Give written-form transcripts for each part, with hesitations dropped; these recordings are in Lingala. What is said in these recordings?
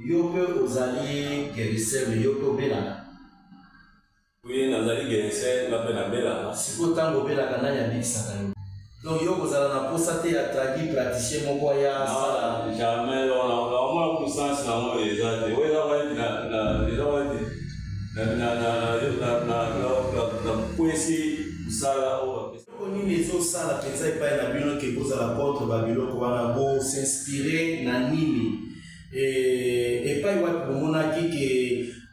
Yo mpe ozali guérisseur, yo mpe obelaka? Oui, nazali guérisseur, nga mpe nabelaka. Sikoyo ntango obelaka, nani abikisaka yo? Donc yo kozala na posa te ya tradi praticien moko aya asala? Jamais, naomona puissance nango eza te. Oyo eza neti eza neti nakwesi mosala oyo. Eloko nini ezosala mpenza epai na bino ke bozala contre babiloko wana? Bosinspire na nini? Epai wapi bomonaki ke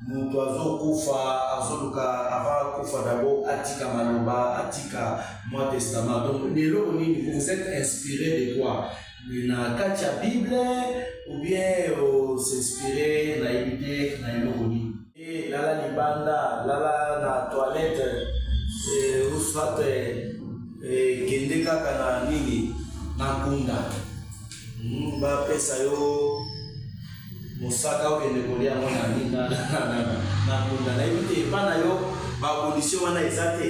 moto azokufa, azoluka avant akufa d'abord atika maloba, atika mwa testament? Donc eloko nini, vous vous êtes inspiré de quoi? Na kati ya Bible ou bien osinspire, nayebi te, na eloko nini? Lala libanda, lala na toilette, ou soit kende kaka na nini, na nkunda, bapesa yo mosaka, okende kolia yango na nini, na nkunda. Nayebi te, epa na yo bacondition wana eza te?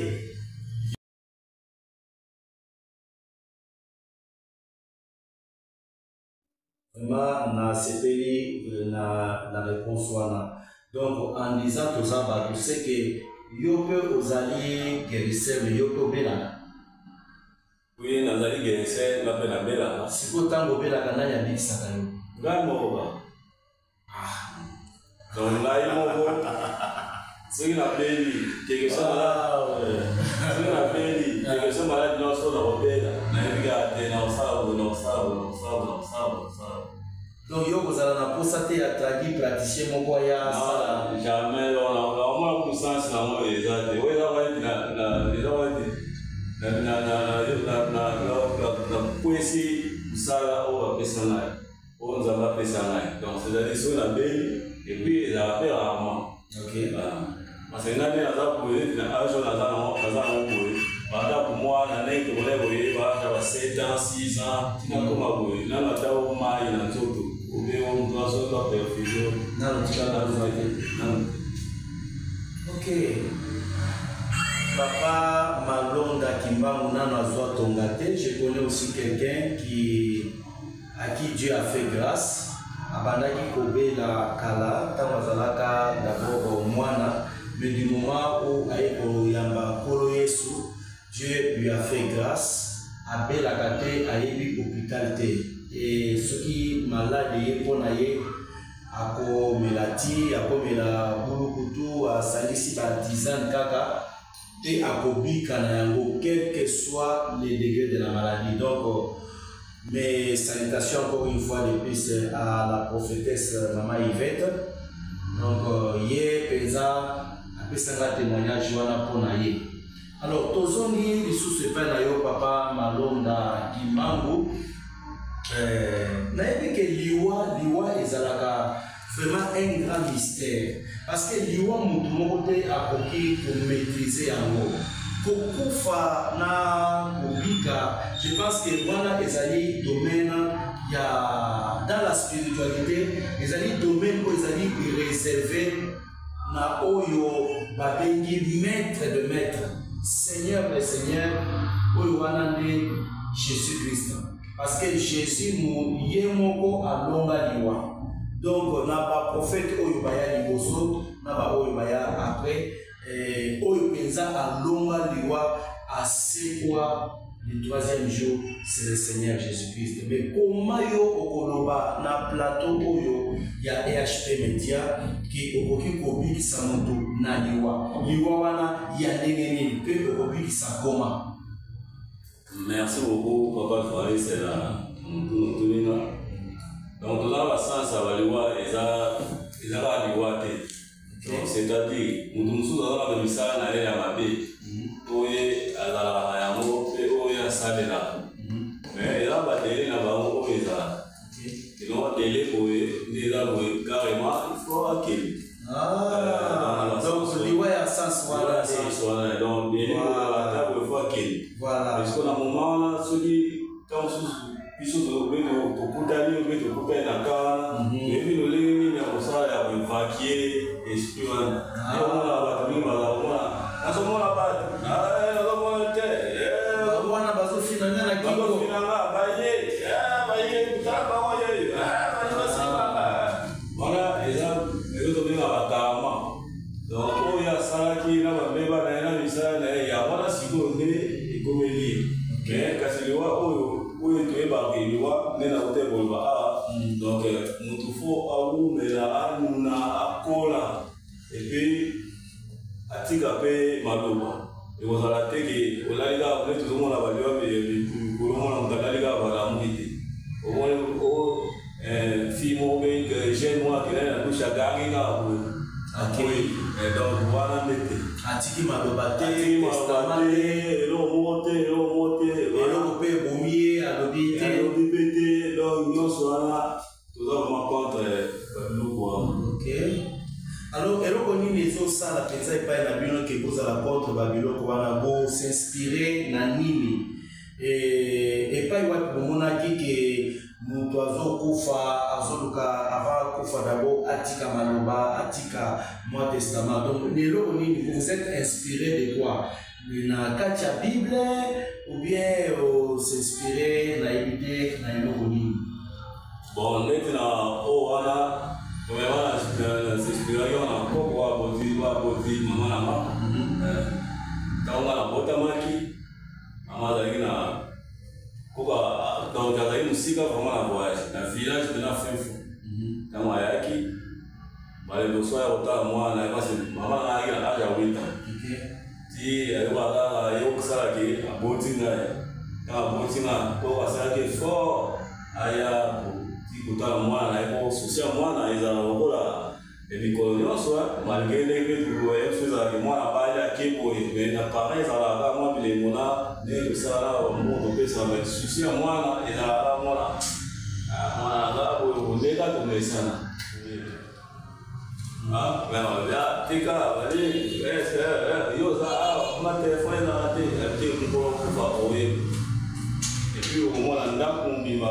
Vraiment nasepeli na réponse wana. Donc en disant toza bato, c'est que yo mpe ozali guérisseur, yo mpe obelaka? Oui, nazali guérisseur, nga mpe nabelaka. Sikoyo ntango obelaka, nani abikisaka yo? Ngai moko ba. Donc ngai moko, soki nabeli quelque chose, soki nabeli quelque chose, maladi nyonso nakobela, nayebi kaka te, nakosala boye, nakosala boye, nakosala boye, nakosala boye, nakosala boye. Donc yo kozala na posa te ya tradi praticien moko aya asala? Jamais, naomona puissance nango eza te. Oyo eza neti eza neti nakwesi mosala oyo bapesa ngai, oyo Nzambe apesa ngai. Donc c'est-à-dire soki nabeli, et puis ezalaka mpe rarement, parce que ngai nde naza boye, neti na age oyo naza nango boye, banda mwa na ndenge tokolai boye, ata ba 7 ans, 6 ans, tina koma boye, nano ata o mai na nzoto obe o moto azoka perfusion. Nano tikala te, nano te. Ok, Papa Malonda Kimbangu nano azwa tonga te. Je connais aussi quelqu'un qui à qui Dieu a fait grâce. Abandaki kobela kala ntango azalaka d'abord mwana, mais du moment où aye koyamba Nkolo Yesu, Dieu lui a fait grâce, abelaka te, ayebi hôpital te. E soki malade ye mpo na ye, akomela ti, akomela bulukutu, asangisi batisane kaka mpe akobika na yango, quel que soit le degré de la maladie. Donc mes salutations encore une fois de plus à la prophétesse Mama Yvette. Donc ye mpenza apesanga témoignage wana mpo na ye. Alors tozongi lisusu epai na yo, Papa Malonda Kimbangu. Nayebi ke liwa ezalaka vraiment un grand mystère, parce que liwa, motu moko te akoki komaîtrise yango. Kokufa na kobika, je pense que wana ezali domaine ya dans la spiritualité, ezali domaine oyo ezali réservé na oyo babengi maître de maître, seigneur de seigneur, oyo wana nde Jésus Christ, parce que Jésus ye moko alonga liwa. Donc na baprophète oyo baya liboso na baoyo baya après, oyo mpenza alonga liwa, asekwa le troisième jour, c'est le Seigneur Jésus-Christ. Mais comment yo okoloba na plateau oyo ya EHP Media ke okoki kobikisa moto na liwa? Liwa wana ya ndenge nini, mpe okobikisa koma? Merci beaucoup, Papa Faris, na motuna otuninga. Donc toza na basens ya baliwa, eza kaka liwa te. Donc c'est-à-dire moto mosusu aza na misala na ye ya mabe oyo azalaka na yango mpe oyo asalelaka, mais eza badélai na bango oyo ezalaka eloko délai boye nde eza boye, carrément il faut akende. Ah, donc liwa ya sens wana. Sens wana, donc délai oyo ata boye, faut akende. Parce que na moment wana, soki ntango mosusu biso tokutani obe tokutani na ka wana, toyebi lolenge nini ya kosala ya koévacuer esprit wana. Omona bato mingi baza komona, nazomona bato, nazomona te. Wana bazofinanga na kingo. Bazofinanga, baye baye, tala bango, ye baye, basimanga wana. Oyo oyo toyebaka liwa nde na kote koloba awa. Donc motu faut awumela, anuna, akola, et puis atika mpe maloba. Ekozala te ke olali kaka nde tozomona baliwa mikolo, omona moto alali kaka, balamuki te. Omoni fille moko mpe, jeune moko akendaki na douche, agangi kaka boye, akwei. Donc wana nde te. Atiki maloba te. Atiki maloba te, eloko moko te, eloko moko te. Eloko mpe ebomi ye, alobi te. Alobi mpe te. Donc nyonso wana toza vraiment contre biloko wana. Ok, alors eloko nini ezosala mpenza epai na bino ke bozala contre babiloko wana? Bos'inspirer na nini? Epai wapi bomonaki ke moto azokufa, azoluka avant akufa d'abord atika maloba, atika mwa testament? Donc eloko nini, vous vous êtes inspiré de quoi? Na kati ya Bible ou bien os'inspirer, nayebi te, na eloko nini? Bon, neti na oyo wana, premièrement nas'inspiraki wana koko aboti mama na nga. Ntango nga nabotamaki, mama azalaki na koko, donc azalaki mosika vraiment na voyage, na village mpena fin fond. Ntango ayaki baliboso ya kotala mwana ye, parce mama na ayaki na âge ya 8 ans, ti ayoka kaka ye kosalaki aboti ngai. Ntango aboti nga, koko asalaki effort aya ti kotala mwana na ye, po souci ya mwana ezala lokola mikolo nyonso. Malgré ndenge mpe biso ezalaki mwana bali ake boye, mais na parent ezalaka mwa bilembo na ndenge tosala na bambongo topesaka, mais souci ya mwana ezalaka mwana, mwana nga boye ndeka tomesana. Tika bali yo oza awa, kuna telefone ezala te te. Mokolo kufa oyeba, et puis okomona ndako mobimba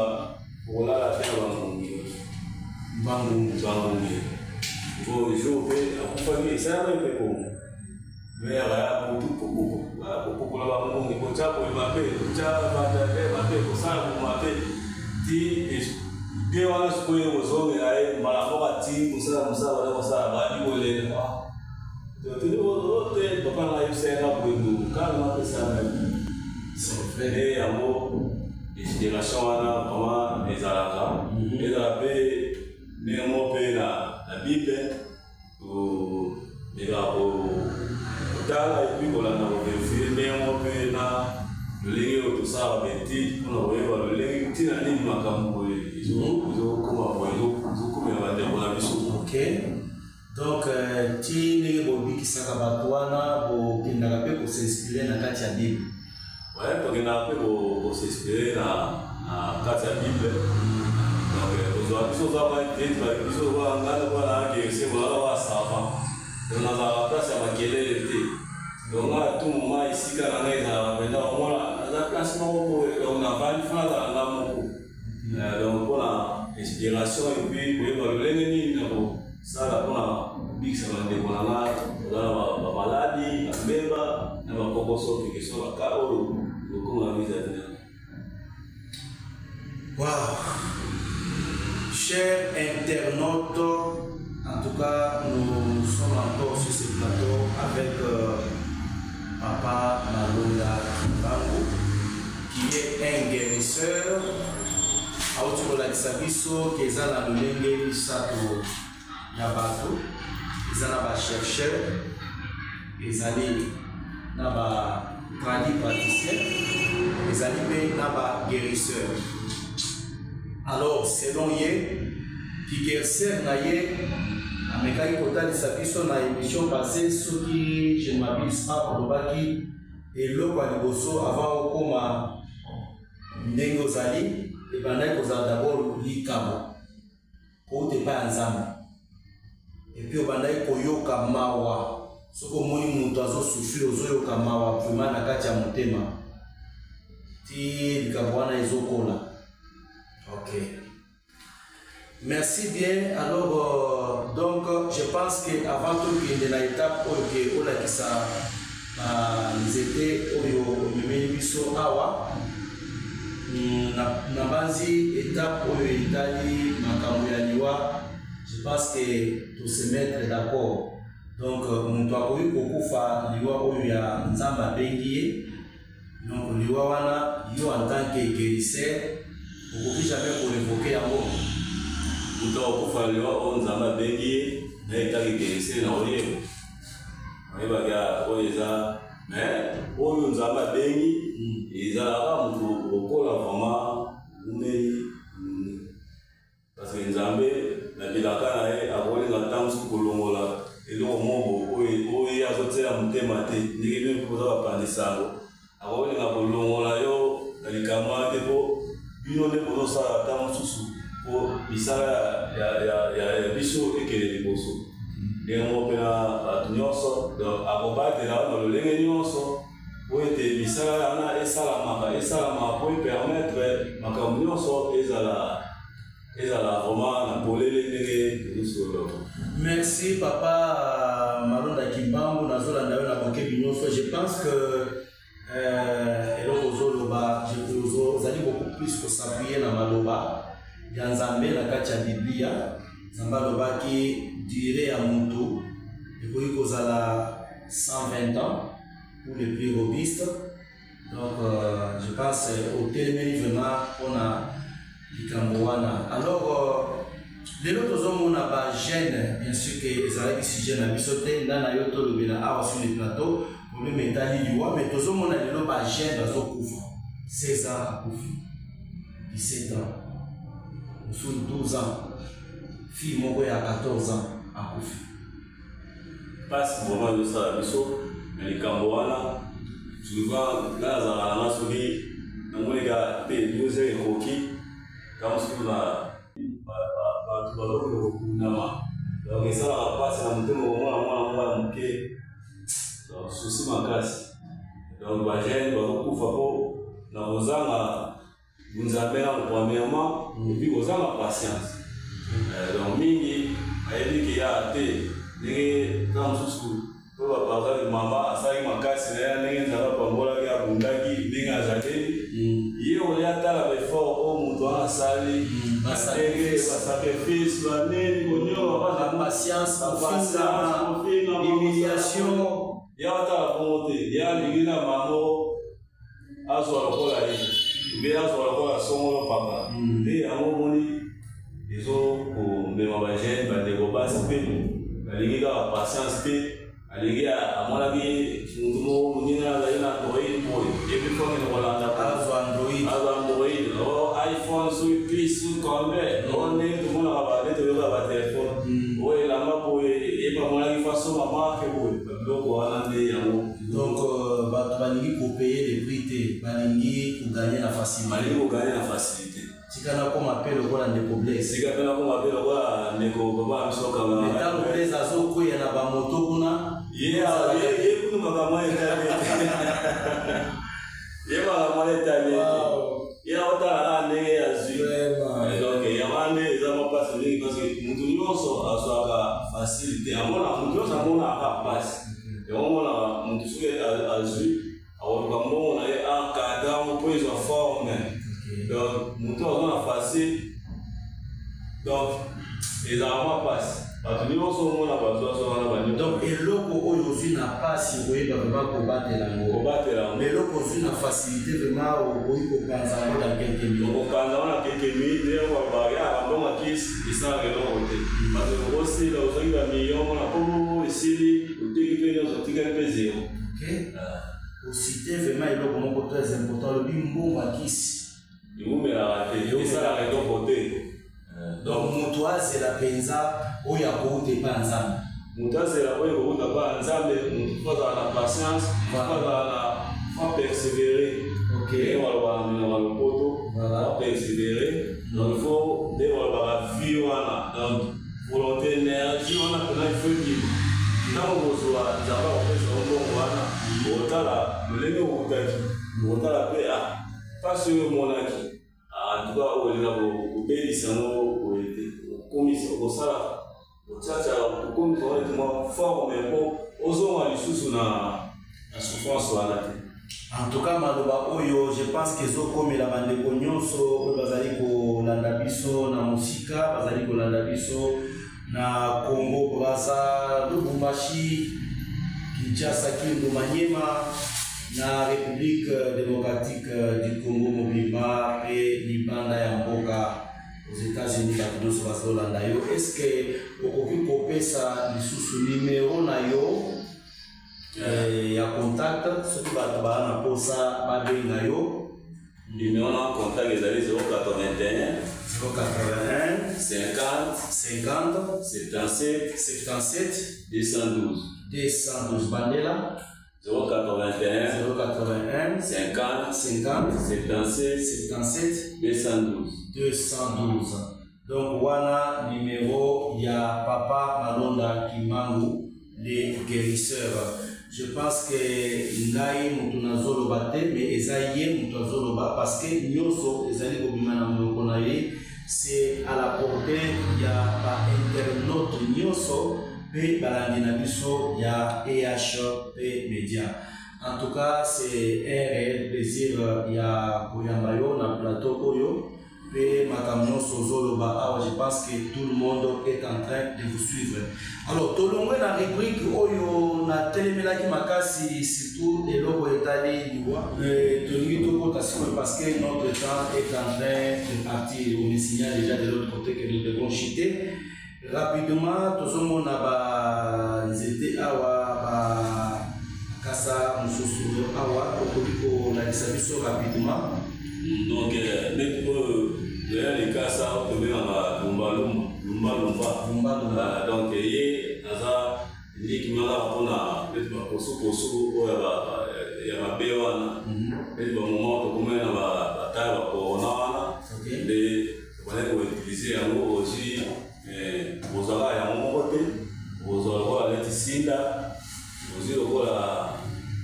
okolala te na bangungi. Bangungi. Bangungi. Po jour mpe akufaki, esalaki mpe kongo mare ya butu, kopokola bangungi, kotya boye mabe, kotya bandade mabe, kosala boye mabe, ti te wana sikoyo kozongela ye mbala moko, ati kosala mosala bana kosala, bandi kolela te: "Papa na yebisaka boye boye." Kaka mapesaka nde yango génération wana vraiment ezalaka, ezala mpe ndenge moko mpe na Bible, meka kotala et puis kolanda, kovérifier ndenge moko mpe na lolenge oyo tosalaka baétude mpona koyeba lolenge ntina nini makambo boye ezokoma boye, ezokomela bandeko na biso. Ok, donc ti ndenge bobikisaka bato wana, bokendaka mpe kos'inspirer na kati ya Bible? Ouais, tokendaka mpe kos'inspirer na kati ya Bible. Donc kozwa biso oza biso ngai lokola guérisseur, kozala wa savant, donc nazalaka place ya makelele te. Donc nga à tout moment esika na ngai ezalaka mpenza, omona naza place moko boye, donc navandi fo nazala nga moko. Donc mpona inspiration et puis koyeba lolenge nini na kosala mpona kobikisa bandeko na nga oza na bamaladi, bambeba na bakokoso, kekeso baka oyo ekokoma vis-à-vis na. Wow! Chers internautes, en tout cas, nous sommes encore sur ce plateau avec Papa Malonda Kimbangu, qui est un guérisseur. Auti kolakisa biso ke eza na lolenge misato ya bato: eza na bachercheur, ezali na batradipraticien, ezali mpe na baguérisseur. Alors selon ye, kiguérisseur na ye, amekaki kotalisa biso na émission passée, soki je ne m'abuse pas, olobaki eloko ya liboso avant okóma ndenge ozali, ebandaki kozala d'abord likabo kouta epai ya Nzambe, et puis obandaki koyoka mawa. Soki omoni moto azosouffrir, ozoyoka mawa vraiment na kati ya motema, ti likambo wana ezokola. Ok, merci bien. Alors donc je pense que avant tokende na étape oyo ke olakisa banzete oyo omemeli biso awa, na banzi étape oyo etali makambo ya liwa, je pense que tose mettre d'accord. Donc moto akoki kokufa liwa oyo ya Nzambe abengi ye. Donc liwa wana, yo en tant que guérisseur, okoki jamais korevoke yango. Moto akokufa liwa oyo Nzambe abengi ye na etaki guérisseur na oyeba, oyebaka oyo eza, mais oyo Nzambe abengi ezalaka moto okola vraiment umeli, parce que Nzambe na bilaka na ye akolinga ntango mosusu kolongola eloko moko oyo ye azotiela motema te. Ndenge bino mpe boza bapandisango, akolinga kolongola yo na likambo wana te, mpo bino nde bozosala ntango mosusu mpo misala ya biso ekende liboso. Ndenge moko mpe na bato nyonso, donc akobatela na lolenge nyonso po ete misala wana esalamaka, esalamaka po epermettre makambo nyonso ezala vraiment na polele ndenge tozosolola. Merci, papa Malonda Kimbangu. Nazolanda yo na bokebi nyonso. Je pense que eloko ozoloba, ozali beaucoup plus kos'appuyer na maloba ya Nzambe na kati ya Biblia. Nzambe alobaki durée ya moto ekoki kozala 120 ans pour les plus robustes. Donc je pense otelemeli vraiment mpona likambo wana. Alors lelo tozomona bajeune, bien sûr ke ezalaki sujet na biso te, nda na yo tolobela awa sur le plateau problème etali liwa, mais tozomona lelo bajeune bazokufa. 16 ans akufi, 17 ans mosusu, 12 ans, fille moko ya 14 ans akufi. Mpasi vraiment ezosala biso na likambo wana. Souvent nga nazalaka nanga, soki namonika te 12 heures ekoki, ntango mosusu na bato bazokende kokundama, donc esalaka mpasi na motema komona mwana moko ya moke. Donc souci makasi. Donc bajeune bazokufa mpo na kozanga Nzambe nano premièrement, et puis kozanga patience. Donc mingi ayebi ke ya te ndenge ntango mosusu to par exemple mama asalaki makasi na ye, ndenge Nzambe apambolaki, abundaki ndenge azaleli ye, olia atala baeffort oyo moto wana asali, ndenge basacrifice banini konyoka. Patience, humiliation. Ye atala bongo te. Ye alingi na bango azwa lokola ye, mpe azwa lokola songolo papa. Nde yango omoni ezokomema bajeune, bandeko basi mpe balingi kaka patience te. Alingi, amonaki motu moko moninga azali na Android boye, ye mpe faut akende kolanda. Azwa Android. Azwa Android o iPhone soki plus soki combien o ndenge tomonaka nde toyoka batelefone oyo elamba boye, ye mpe amonaki faut asomba marque boye. Babiloko wana nde yango. Donc bato balingi kopayer le prix te, balingi kogagner na facilité. Balingi kogagner na facilité. Tika nakoma mpe lokola ndeko Blaise. Sika mpe nakoma mpe lokola ndeko papa na biso kanga. Ntango Blaise azokweya na bamoto kuna. Ye kunu makambo etali ye, makambo etali ye, aotala kaka ndenge azwi. Donc yango wana nde eza mwa mpasi mingi, parce que motu nyonso azwaka facile te. Amona motu nyonso amonaka mpasi yango. Omonaka motu soki azwi, akoluka mbongo na ye, encadre yango mpo ezwa forme. Donc motu azwa na facile, donc ezalaka mwa mpasi. Bato nyonso omona bazwazwa wana banio. Donc eloko oyo ozwi na mpasi, okoyeba vraiment kobatela yango. Kobatela yango. Mais eloko ozwi na facilité, vraiment okoki kopanza yango dans quelques minutes. Okopanza wana quelques minutes. Nde balobaka ya bambongo kisi esalaka eloko te, parce que okosila, ozwaki bamillion mona po esili, oteki mpe nyonso, otikali mpe zéro. Ok, ocité vraiment eloko moko très important. Olobi mbongo ya kisi ewumelaka te, esalaka eloko te. Donc moto azela mpenza oyo akouta epa ya Nzambe. Moto azela oyo ekouta mpa ya Nzambe. Moto faut azala na patience, faut azala na, faut persévérer. Ndenge balobaka na minoko ya lopoto, faut persévérer. Donc il faut, nde balobaka vie wana, donc volonté, énergie wana mpena il faut ebima. Ntango kozwa, Nzambe akopesa yo mbongo wana, okotala lolenge okutaki, okotala mpe mpasi oyo omonaki. En tout cas olinga kobebisa yango boye te. Okomisa, okosala, otiatia, okomisa wana ete mwa forme mpo ozonga lisusu na souffrance wana te. En tout cas maloba oyo, je pense ke ezokomela bandeko nyonso oyo bazali kolanda biso na mosika, bazali kolanda biso na Congo Braza, Lubumbashi, Kinshasa, Kindu, Manyema. Na République Démocratique du Congo mobimba mpe libanda ya mboka, aux États-Unis, bato nyonso bazolanda yo. Est ce que okoki kopesa lisusu numero na yo ya contact, soki bato baa na mposa babenga yo? Numéro na contact ezali 081 081 50 50 77 77 212. 212. Bandela. 081 081 50 50 77 77 212. 212. Donc wana numéro ya papa Malonda Kimbangu, le guérisseur. Je pense que ngai moto nazoloba te, mais eza ye moto azoloba, parce que nyonso ezali kobima na monoko na ye, c'est à la portée ya bainternaute nyonso mpe balandi na biso ya EHP Media. En tout cas, c'est un réel plaisir ya koyamba yo na plateau oyo mpe makambo nyonso ozoloba awa. Je pense que tout le monde est en train de vous suivre. Alors, tolongwe na rubrique oyo natelemelaki makasi, surtout eloko etali liwa. Tolingi tokota sikoyo, parce que notre temps est en train de partir. On me signale déjà de l'autre côté que nous devons chuter rapidement. Tozomona banzete awa, bakasa mosusu awa. Okoki kolakisa biso rapidement? Donc neti oyo toya likasa oyo tobengaka lumbalumba, lumbalumba. Lumbalumba. Donc ye aza uniquement kaka mpona neti bakosukosu oyo ya mabe wana, neti bamoment tokomai na bata ya bacorona wana, nde tobandaki koutiliser yango. Ozwi, ozwaka yango moko te, ozwa lokola neti sinda, ozwi lokola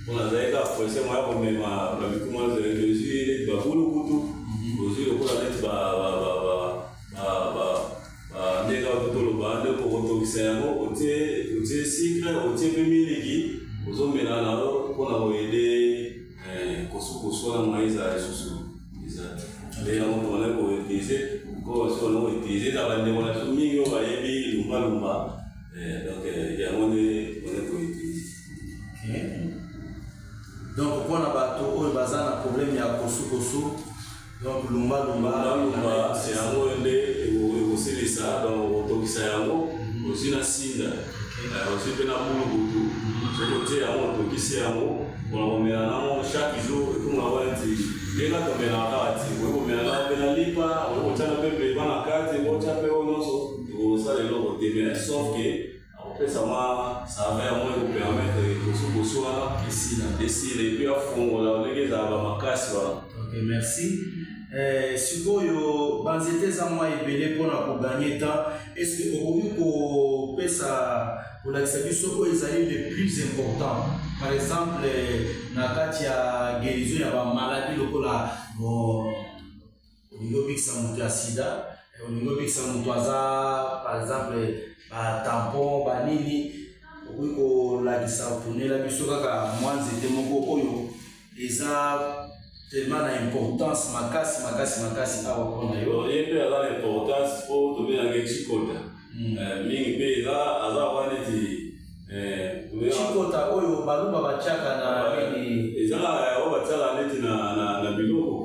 mpona azali kaka presse moya komema babikuma, ozwi neti babulukutu, ozwi lokola neti ndenge kaka toloba nde okotokisa yango, otie sucre, otie mpe miliki, ozomela na yo mpona koaider kosukosu wana mwa ezala lisusu eza te. Nde yango tobandaki koutiliser. Ko soki banda koutiliser, eza bandeko na biso mingi oyo bayebi lumbalumba. Donc yango nde tobandaki koutiliser. Donc mpona bato oyo baza na problème ya kosukosu, donc lumbalumba. Lumbalumba yango nde ekosilisa. Donc okotokisa yango, ozwi na sinda, ozwi mpe na bulukutu. Soki otie yango, otokisi yango mpona komela nango chaque jour, ekomaka wana neti ndenge tomelaka kaka ti okoki komela na mpe na lipa, okoki kotia na mpe bleba na kati, okotya mpe oyo nyonso, ekosala eloko te, mais sauf que akopesa mwa saveur moko ekopermettre kosukosu wana esila. Esila, et puis afongola ndenge ezala bamakasi wana. Ok, merci. Sikoyo banzete eza mwa ebele. Mpona kogagner temps, est ce que okoki kopesa, kolakisa biso oyo ezali le plus important, par exemple na kati ya guérison ya bamaladi, lokola bon, olingi obikisa moto ya sida, olingi obikisa moto aza par exemple batampon, banini, okoki kolakisa, oponela biso kaka mwa nzete moko oyo eza tellement na importance makasi makasi makasi awa mpona yo? Ye mpe aza na importance mpo tobengaka chikota. Mingi mpe eza aza wana neti Chikota oyo baluba batiaka na nini? Eza kaka oyo batiaka neti na biloko.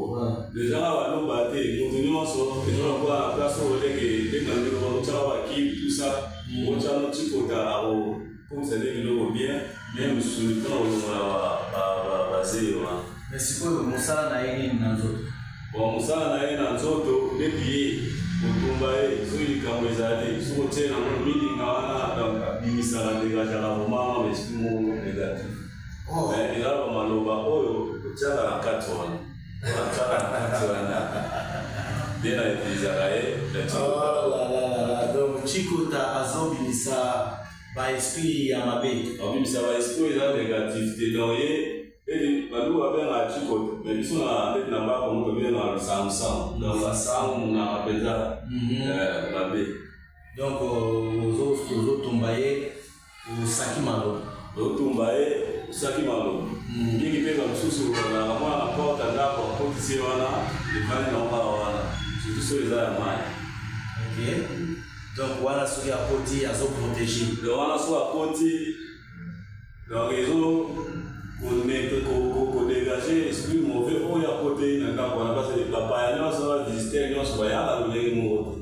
Eza kaka baluba te, moto nyonso. Eza lokola na place oyo ndenge ndenge na ndenge otiaka bakipe, tout ça, otya no chikota, akokomisa nde biloko bien, mais mosuni mpona kolongola bazeli wana. Mais sikoyo mosala na ye nini na nzoto? Bon, mosala na ye na nzoto, neti ye kotumba ye, soki likambo ezali, soki otie nango milinga wana, donc abimisaka, dégageaka vraiment mwa baesprit moko négatif. Mais eza bamaloba oyo otiaka na kati wana, otiaka na kati wana nde na utilisaka ye na Oh là là là là. Donc chikota azobimisa baesprit ya mabe? Abimisa baesprit eza négatif te. Donc ye eti baluba babengaka chikota, mais biso na neti na bakongo tobengaka lusangusangu. Donc basangunaka mpenza mabe. Donc ozotumba ye, osaki maloba. Otumba ye, osaki maloba. Mingi mpe bamosusu bazalaka mwana na porte ndako, akotisi ye wana, evandi nango kaka wana, surtout soki eza ya mai. Ok, donc wana soki akoti, azoprotéger? Donc wana soki akoti, donc ezo kodégage esprit mauvais oyo akoteli na ndako wana, parce que bapaya nyonso, bavisiteur nyonso bayaka lolenge moko te.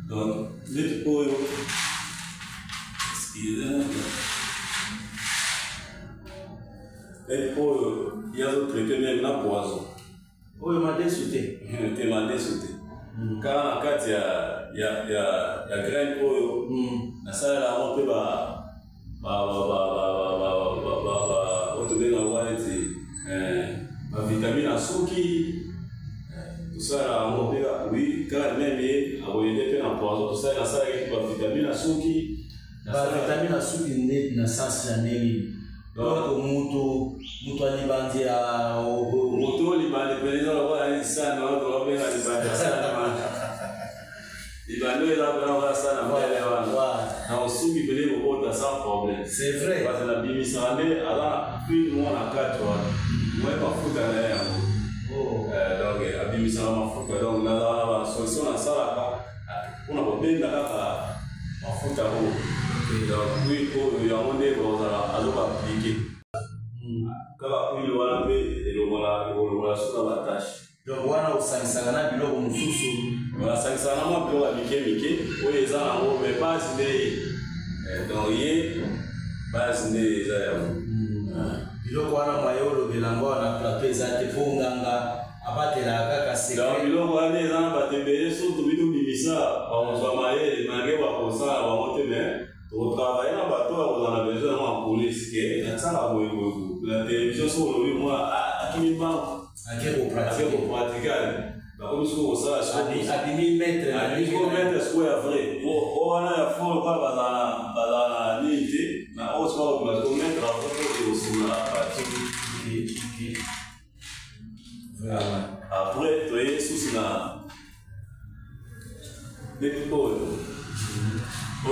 Donc neti oyo, excuse, neti oyo ye azotraite même na poison. Oyo madesu te? Te, madesu te. Kaka na kati ya graine oyo, nasalela yango mpe ba ba ba ba ba ba ba ba ba oyo tobengaka wana neti bavitamine ya suki. Tosalela yango mpe, oui, kaka même ye akoyede mpe na poison. Tosalela, nasalaki bavitamine ya suki. Bavitamine ya suki nde na sens ya ndenge nini? Donc mutu alibandi ya Moto libandi pene eza lokola neti sani wana tokabenga libandi ya sani wana. Libandi oyo eza pena lokola sani mbele wana na osuki pene ekobota sans problème. C'est vrai. Parce nabimisaka nde aza na huile moko na kati wana, moye mafuta na ye yango. Donc abimisaka mafuta. Donc nazala na basolution nasalaka mpona kobenda kaka mafuta oyo. Donc huile oyo, yango nde kozala azokoappliquer kaka huile wana mpe elongola, ekolongola so na batache. Donc wana osangisaka na biloko mosusu? Basangisaka na mwa biloko ya mike mike oyo eza nango, mais base nde ye. Donc ye base nde eza yango. Biloko wana, mwaye olobela yango na plateau eza te, mpo nganga abatelaka kaka Donc secret. Biloko wana eza na bato ebele. So tobi tobimisa, bakozwa mayele malgré bakosala bango te, mais tokotravaille na bato oyo bakozala na besoin yango ya police ke natiaka boye boye na télévision. So olobi mwana akimi mbangu, ake ake kopratique. Kopratiquer, bakomi soki kosala. Abimi maître na Abimi ndenge na ye. maître sikoyo ya vrai. O wana ya faux, lokola bazala na nini te, na oyo sikoyo bakobima sikoyo maître ya vrai po ekosunga bato. Ok. Vraiment. Après toye susu na neti oyo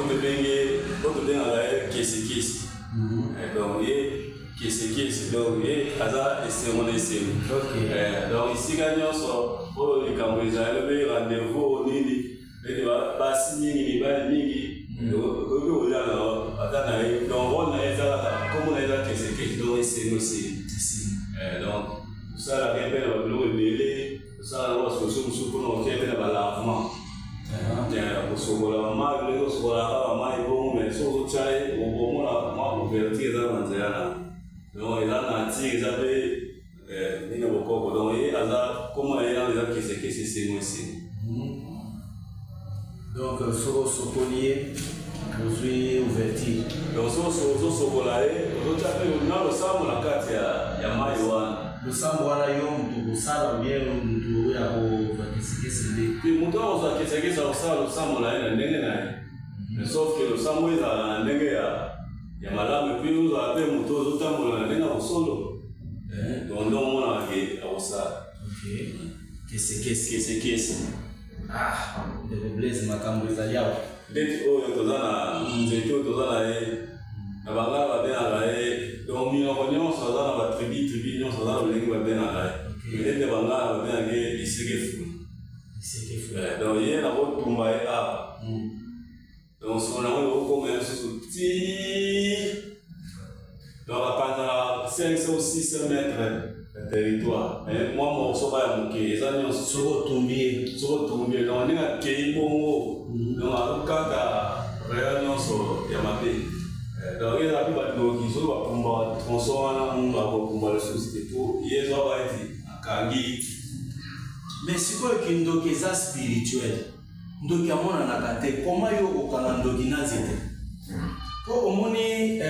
tobenge, oyo tobengaka ye kesekese. Donc ye kesekese, donc ye aza esengo na esengo. Donc esika nyonso oyo likambo ezali, obe rendez-vous nini, neti basi mingi, mibali mingi, okoki kolia na ata na ye. Donc rôle na ye eza kaka, kombo na ye eza kesekese, donc esengo esengo. Donc tosalaka ye mpe na babiloko ebele. Tosala yango basolution mosusu mpona kotia mpe na balavement, kosokola bamai, ndenge osokolaka bamai bongo. Mais soki ozotia ye, okomona mwa ouverture eza na nzela na, donc eza nature, eza mpe nini ya bokoko. Donc ye aza, kombo na ye nano eza kesekese, esengo esengo. Donc soki osokoli ye, ozwi ouverture. Donc soki ozosokola ye, ozotia mpe na losambo na kati ya mai wana. Losambo wana, yo moto kosala ou bien moto oyo akozwa kesekese nde? Te, moto akozwa kesekese akosala losambo na ye na ndenge na ye, mais sauf que losambo ezala na ndenge ya malamu, et puis ozala mpe moto ozotambola na ndenge ya bosolo. Donc nde omonaka ke akosala. Ok, kesekese. Kesekese. Ah, ndeko Blaise, makambo ezali awa. Ndeti oyo toza na nzete oyo toza na ye, na bangala babengaka ye. Donc minoko nyonso aza na batribu, tribu nyonso aza na lolenge babengaka ye. Ndenge bangala babengaka ye liseke fulu. Liseke fulu. Donc ye nakotumba ye awa. Donc solo nango ekokoma ye lisusu ti, donc apanzaka 500 ou 600 mètres ya territoire, mais mwa morceau ka ya moke eza nyonso. Soki otumbi ye? Soki otumbi ye, donc ndenge akei bongo, donc azokata rayon nyonso ya mabe. Donc eza mpe bandoki, soki bapumbaka tronçon wana, bakokumba lisusu te, po ye ezwaka ete akangi. Mais sikoyo kindoki eza spirituel, ndoki amonanaka te. Koma yo okokanga ndoki na nzete? Mpo omoni,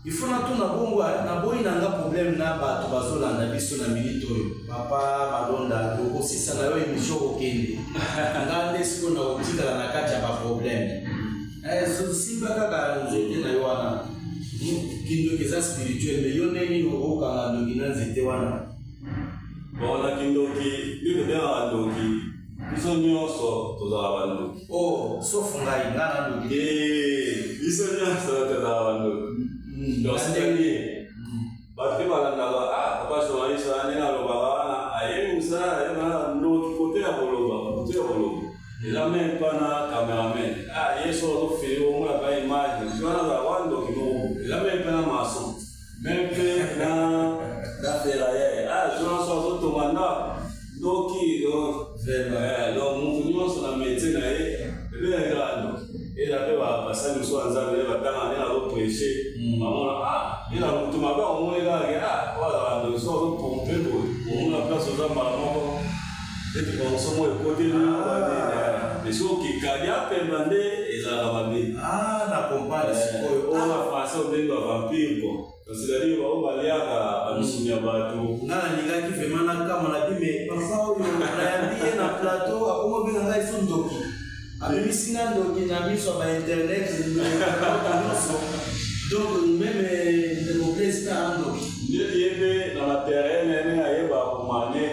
il faut natuna bongo, naboyi na nga problème na bato bazolanda biso na minute oyo. Papa Malonda, okosisa na yo émission, okokende, nga nde sikoyo na kotikala na kati ya baproblème. Simba kaka nzete na yo wana. Kindoki eza spirituel, mais yo ndenge nini okokanga ndoki na nzete wana? Bon, na kindoki, nde tobengaka ndoki, biso nyonso tozala bandoki. Oh, sauf ngai, nga na ndoki te. Biso nyonso tozala bandoki. Donc c'est-à-dire bato mpe balandaka, ah, papa journaliste wana, ndenge alobaka wana, ayebi mosala, ayebi wana ndoki. Kote ya koloba, kote ya koloba eza même pas na cameraman. Ah, ye so azofele, omona pa image so wana, azala wa ndoki moko. Eza même pas na maçon, même mpe na Ndoki, donc donc motu nyonso na métier na ye ebengaki kaka ndoki. Eza mpe basali mosusu ya Nzambe nde batanga nde nazoprêche, bamona ye na motu mabe, omoni kaka ke oyo azalaka ndoki. So azopompe boye, omona place oza mbala moko neti banso moko ekoteli. Mais soki okekali apemba nde ezalaka mabe. Na comprendre sikoyo. Oyo na français obengi bavampire. Bon, c'est-à-dire bao baliaka bamisuni ya bato. Nga nalingaki vraiment nakama na bi, mais papa oyo nayambi ye na plateau akoma obenga ngai so ndoki, abimisi nga ndoki na miso ya bainternet nyonso. Donc même ndeko Blaise mpe aa ndoki. Neti ye mpe na baterrain ndenge ayeba komane,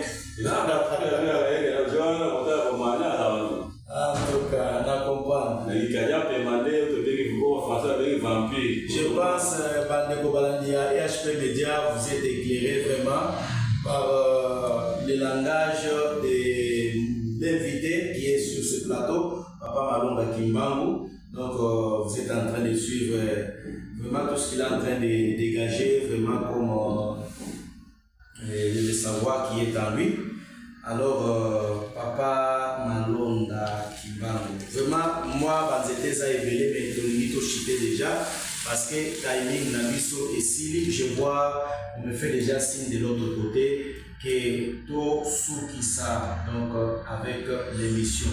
eza na kotala komane, azala ndoki. En tout cas, na comprendre. Likali apema nde tobengi oyo français babengi vampire. Je pense, bandeko balandi ya EHP Media, vous êtes éclairés vraiment par le langage de l'invité qui est sur ce plateau, Papa Malonga Kimbangu. Donc, vous êtes en train de suivre vraiment tout ce qu'il est en train de dégager, vraiment comme le savoir qui est en lui. Alors, Papa Malonda Kimbangu, vraiment, moi, banzete eza ebele, mais tolingi tochite déjà, parce que timing na biso esili. Je vois, on me fait déjà signe de l'autre côté que tosukisa donc avec l'émission.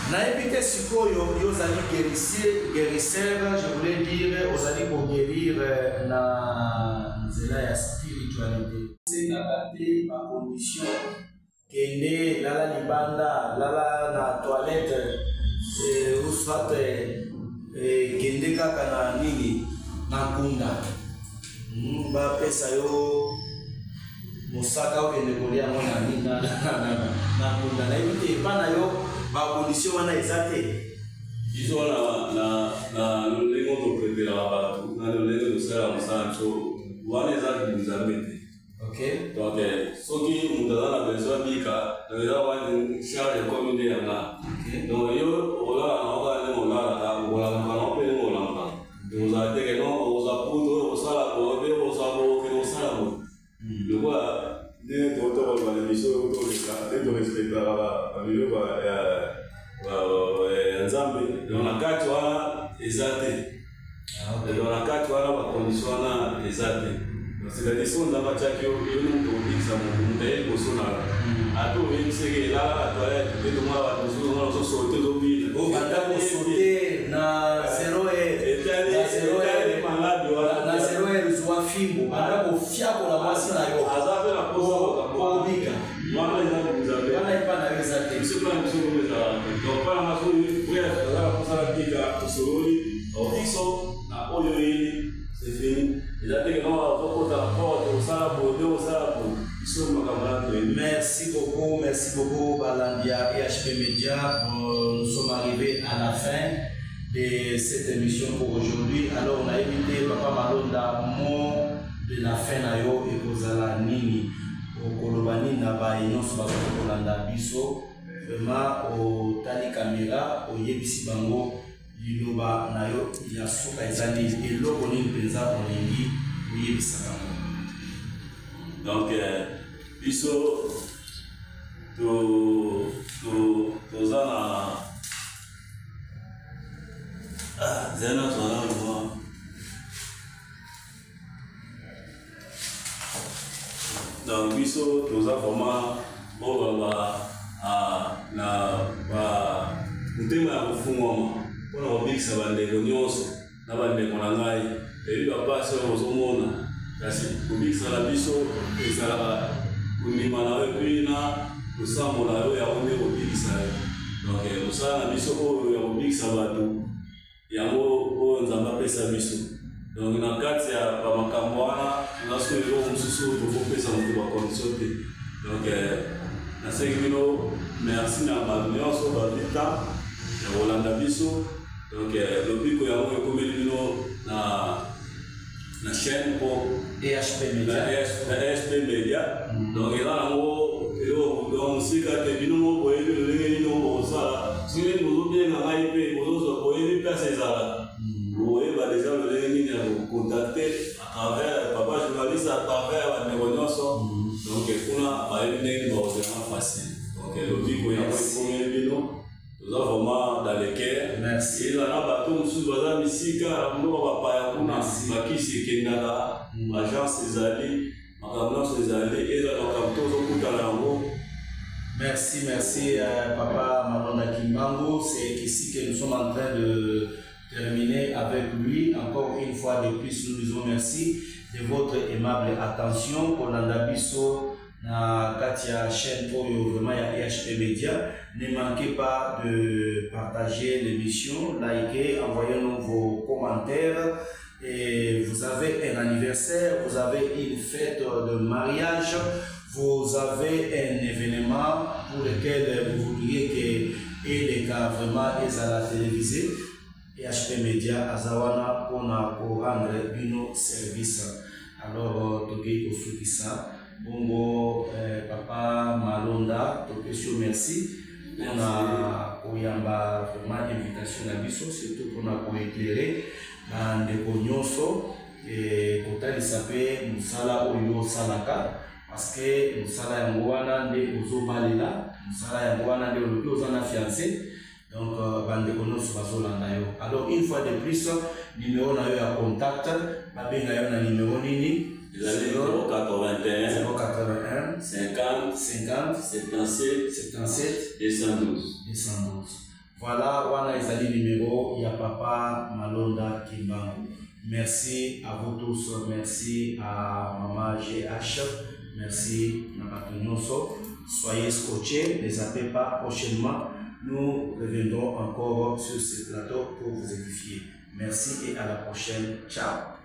Nayebi te sikoyo yo ozali guérisseur, je voulais dire ozali koguérir na nzela ya spiritualité, osengaka te bacondition, kende lala libanda, lala na toilette ou soit kende kaka na nini, na nkunda, bapesa yo mosaka, okende kolia yango na nini, na nkunda. Nayebi te, epa na yo bacondition wana eza te? Biso na lolenge topreparaka bato, na lolenge tosalaka mosala biso wana, eza Nzambe te. Donc soki moto aza na besoin bika, donc eza wana charge ekomi nde yanga. Donc yo okolala na okala ndenge olalaka, okolamuka na mpe ndenge olamukaka. Ekozala te ke non, okozwa poudre oyo okosala boye mpe okozwa boye, okende kosala boye. Lokola ndenge tokoloba na émission oyo toleka, ndenge torespectaka babiloko ya Nzambe, donc na kati wana eza te. Donc na kati wana bacondition wana eza te. Donc c'est-à-dire so Nzambe atiaki yo, yo nde moto okobikisa moto. Moto aye liboso na yo, ate oyebisi eke elala na toilette mpe tomona bato mosusu omona ozosote, ozobina. Obanda kosote na 0 heure, na 0 heure. Maladi wana. Na 0 heure, zwa fimbo, banda kofiakola mwasi na yo. Aza mpe na posa. Obika. Wana eza Nzambe. Wana epa na yo eza te. Biso mpona biso komo ezalaka te. Donc mpona nga, soki frère aza na posa na bika, tosololi, biso na oyo oyeli, c'est fini. Eza te ke non, ozokota na porte, osala boye te, osala boye. Biso makambo wana toyebi. Merci beaucoup, merci beaucoup, balandi ya EHP Media. Nous sommes arrivés à la fin de cette émission pour aujourd'hui. Alors, on a invité Papa Malonda, mot de la fin na yo ekozala nini? Okoloba nini na baye nyonso bakoki kolanda biso? Vraiment, otali caméra, oyebisi bango liloba na yo ya suka eza nini? Eloko nini mpenza olingi oyebisa bango? Donc biso toza na zela tozala mwa. Donc biso toza vraiment oyo ba na ba motema ya kofungwama mpona kobikisa bandeko nyonso na bandeko na ngai. Eyebi bapasi oyo ozomona, kasi kobikisa na biso ezalaka kondima na yo et puis na losambo na yo, yango nde kobikisa yo. Donc mosala na biso oyo ya kobikisa bato, yango oyo Nzambe apesa biso. Donc na kati ya bamakambo wana, toza soki eloko mosusu oyo tokopesa moto bacondition te. Donc nasengi bino merci na bato nyonso bazwi temps ya kolanda biso. Donc lobiko yango ekomeli bino na chaîne mpo EHP Media. Na EHP Media. Donc eza nango eloko, donc mosika te. Bino moko boyebi lolenge nini oyo bokosala. Soki nini bozobenga ngai mpe bozozwa, boyebi place ezalaka, boyeba déjà lolenge nini ya kocontacte à travers papa journaliste, à travers bandeko nyonso. Donc kuna Vraiment bayebi ndenge nini bakozela facile. Donc lobiko yango ekomeli bino, toza vraiment dans le cœur. Merci. Eza na bato mosusu baza misika na mboka bapaya kuna, bakisi ekendaka, agence ezali, makambo nyonso ezali, eza makambo tozokutana yango. Merci, merci Papa Malonda Kimbangu. C'est ici que nous sommes en train de terminer avec lui. Encore une fois de plus, nous disons merci de votre aimable attention. Kolanda biso na kati ya chaîne oyo vraiment ya EHP Media. Ne manquez pas de partager l'émission, liker, envoyez-nous vos commentaires. Et vous avez un anniversaire, vous avez une fête de mariage, vous avez un événement pour lequel vous voudriez que eleka vraiment ezala télévisé. EHP Media aza wana mpona korendre bino service. Alors tokei kosukisa bongo. Papa Malonda, topesi yo merci mpona koyamba vraiment invitation na biso, surtout mpona koéclairer bandeko nyonso, kotalisa mpe mosala oyo osalaka, parce que mosala yango wana nde ozobalela, mosala yango wana nde olobi oza na fiancé. Donc bandeko nyonso bazolanda yo. Alors, une fois de plus, numéro na yo ya contact, babenga yo na numéro nini? Ezali 081 081 50 50 77 77 212. 212. Voilà, wana ezali numéro ya Papa Malonda Kimbangu. Merci à vous tous, merci à Mama GH, merci na bato nyonso. Soyez scotchés, ne zappez pas. Prochainement, nous reviendrons encore sur ce plateau pour vous édifier. Merci et à la prochaine. Ciao.